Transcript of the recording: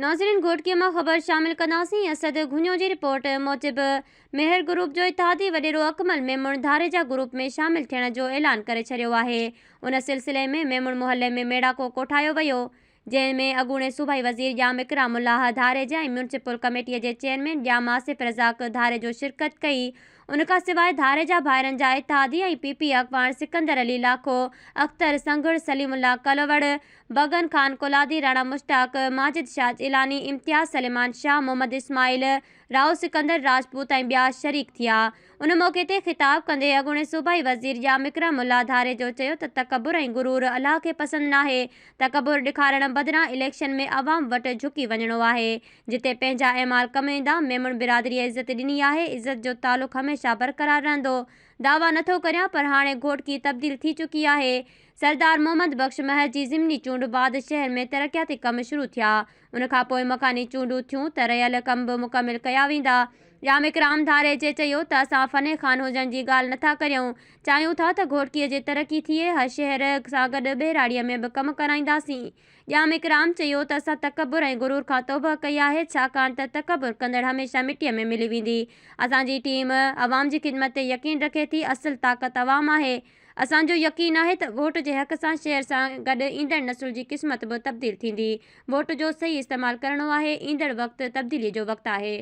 ناظرين گهوٽڪي مان خبر شامل ڪنداسين اسد گهنيو جي رپورٽ موجب مهر گروپ جو اتحادي وڏيرو اڪمل ميمڻ ڌاريجا گروپ ۾ شامل ٿيڻ جو اعلان ڪري ڇڏيو آهي ان سلسلي ۾ ميمڻ محلي ۾ ميڙاڪو ڪوٺايو ويو جنهن ۾ اڳوڻي صوبائي وزير ڄام اڪرام الله ڌاريجا ۽ ميونسپل ڪميٽي جي چيئرمين ڄام آصف رزاق ڌاريجو شرڪت ڪئي. ان کان سواء ڌاريجا ڀائرن جا اتحادي ۽ پي پي اڳواڻ سڪندر علي لاکو، اختر سنگهڙ، سليم الله ڪلوڙ، بگن خان ڪولادي، راڻا مشتاق، ماجد شاهه جيلاني، امتياز سليمان شاهه، محمد اسماعيل، رائو سڪندر راجپوت ۽ ٻيا شريڪ ٿيا. ان موقعي تي خطاب ڪندي اڳوڻي صوبائي وزير ڄام اڪرام الله ڌاريجو چيو ته تڪبر ۽ غرور الله کي پسند ناهي، تڪبر ڏيکارڻ بدران اليڪشن ۾ عوام وٽ جهڪي وڃڻو آهي، جتي پنهنجا اعمال ڪم ايندا، ميمڻ برادريء عزت ڏني آهي، عزت جو تعلق هميشه برقرار رهندو، دعويٰ نٿو ڪريان پر هاڻي گهوٽڪي تبديل ٿي چڪي آهي، سردار محمد بخش مهر جي ضمني چونڊ بعد شهر ۾ ترقياتي ڪم شروع ٿيا، ان کان پوء مڪاني چونڊون ٿيون ته رهيل ڪم به مڪمل ڪيا ويندا. ڄام اڪرام ڌاريجي چيو ته اسان فني خان هجڻ جي ڳالهه نٿا ڪريون، چاهيون ٿا ته گهوٽڪي جي ترقي ٿئي، هر شهر سان گڏ ٻهراڙيء ۾ به ڪم ڪرائينداسين. ڄام اڪرام چيو ته اسان تڪبر ۽ غرور کان توبهه ڪئي آهي، ڇاڪاڻ ته تڪبر ڪندڙ هميشه مٽيء ۾ ملي ويندي. اسان جي ٽيم عوام جي خدمت تي يقين رکي ٿي، اصل طاقت عوام آهي. اسان جو يقين آهي ته ووٽ جي حق سان شهر سان گڏ ايندڙ نسل جي قسمت به تبديل ٿيندي، ووٽ جو صحيح استعمال ڪرڻو آهي، ايندڙ وقت تبديلي جو وقت آهي.